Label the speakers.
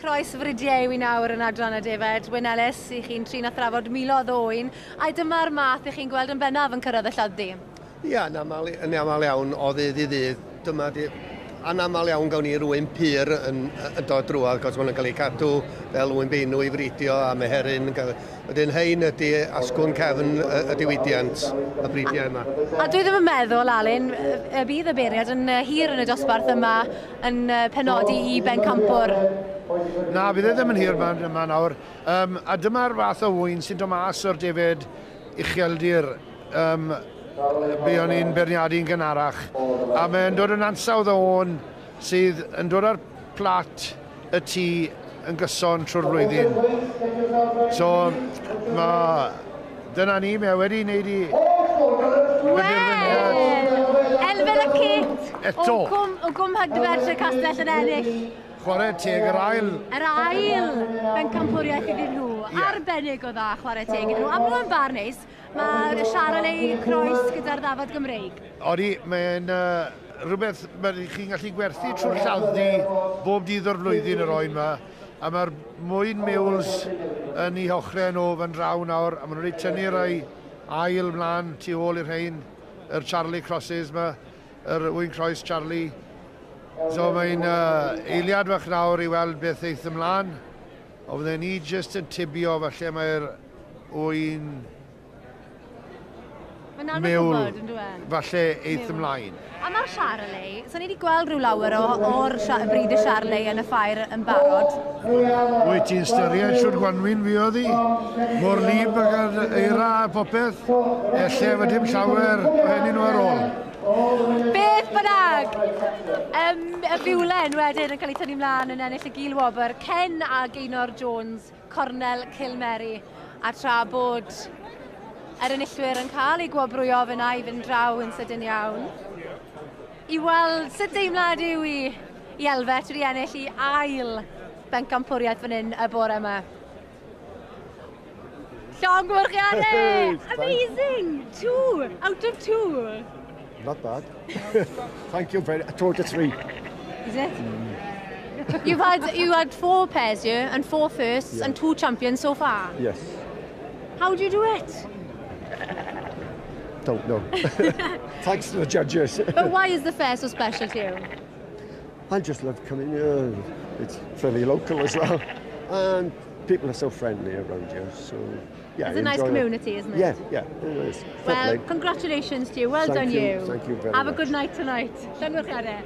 Speaker 1: Croes fridiau yw i nawr yn adran y defaid. Wyn Ellis, i chi'n trin a thrafod miloedd o ŵyn, a dyma'r math i chi'n gweld yn bennaf yn cyrraedd y lladd-dy.
Speaker 2: Ia, yn aml iawn o ddydd i ddydd. Dyma di, anaml iawn gawn ni rywun pur yn dod drwodd, cos maen nhw'n cael eu cadw fel ŵyn beinw i fridio a meheryn. Wedyn hein ydy asgwrn cefn y diwydiant, y bridiau yma.
Speaker 1: A dwi ddim yn meddwl, Alun, y bydd y beirniad yn hir yn y dosbarth yma yn penodi i bencampwr.
Speaker 3: Na, bydd e ddim yn hir yma nawr. A dyma'r fath o ŵyn sy'n dod mas o'r defed ucheldir be o'n i'n beirniadu'n gynharach. A mae'n dod yn ansawdd o ôn sydd yn dod ar plat y tŷ yn gyson trwy'r flwyddyn. So, dyna ni, mae wedi wneud i benderfyniad.
Speaker 1: Wel, Elfed a Kate
Speaker 3: Eto.
Speaker 1: o Gwm Hydfer Trecastell yn ennill.
Speaker 3: Chwarae teg, yr ail.
Speaker 1: Yr ail bencampwriaeth iddyn nhw. Arbennig o dda, chwarae teg iddyn nhw. A mae'n bar neis, mae Charolais croes gyda'r ddafad Gymreig.
Speaker 3: Odi, mae'n rhywbeth mae chi'n gallu gwerthu trwy'r lladd-dy bob dydd o'r flwyddyn yr oen yma. A mae'r mwyn mules yn eu hochrau nhw fan draw nawr, a maen nhw wedi tynnu rai ail mlaen tu ôl i'r rhain, yr Charolais Crosses yma, yr ŵyn croes Charolais. So mae'n eiliad fach nawr i weld beth eith ymlaen. O fydden ni jyst yn tybio falle mae'r ŵyn
Speaker 1: Mae'n anodd
Speaker 3: miwl
Speaker 1: gwybod, yn dwi?
Speaker 3: Falle eith
Speaker 1: Miwl.
Speaker 3: Ymlaen.
Speaker 1: A mae'r Charolais, so ni wedi gweld rhyw lawer o'r brîd y Charolais yn y ffair yn barod.
Speaker 3: Wyt ti'n styried siwr gwanwyn fi oedd hi? Mor wlyb ag ar eira a popeth. Elle fod dim llawer o hynny nhw ar ôl.
Speaker 1: Beth bynnag! Y fiwlen wedyn yn cael ei tynnu mlaen yn ennill y gil wobr. Ken a Gaynor Jones, Cornel Cilmeri. A tra bod yr enillwyr yn cael eu gwobrwyo fyna i fynd draw yn sydyn iawn. I weld sut deimlad yw i Elfed wedi ennill i ail bencampwriaeth fan hyn y bore yma. Llongyfarchiadau! Amazing! 2 out of 2.
Speaker 4: Not bad. Thank you very 2 to 3.
Speaker 1: Is it? You had four pairs here and four firsts and two champions so far.
Speaker 4: Yes.
Speaker 1: How do you do it?
Speaker 4: Don't know. Thanks to the judges.
Speaker 1: But why is the fair so special to you?
Speaker 4: I just love coming here. It's fairly local as well. And people are so friendly around here. So, yeah.
Speaker 1: It's a nice
Speaker 4: enjoy it.
Speaker 1: Community, isn't it?
Speaker 4: Yeah, it is.
Speaker 1: Well,
Speaker 4: Lovely.
Speaker 1: Congratulations to you. Well
Speaker 4: Thank
Speaker 1: done
Speaker 4: you.
Speaker 1: you.
Speaker 4: Thank you very
Speaker 1: Have a
Speaker 4: much.
Speaker 1: Good night tonight. Llongyfarchiadau.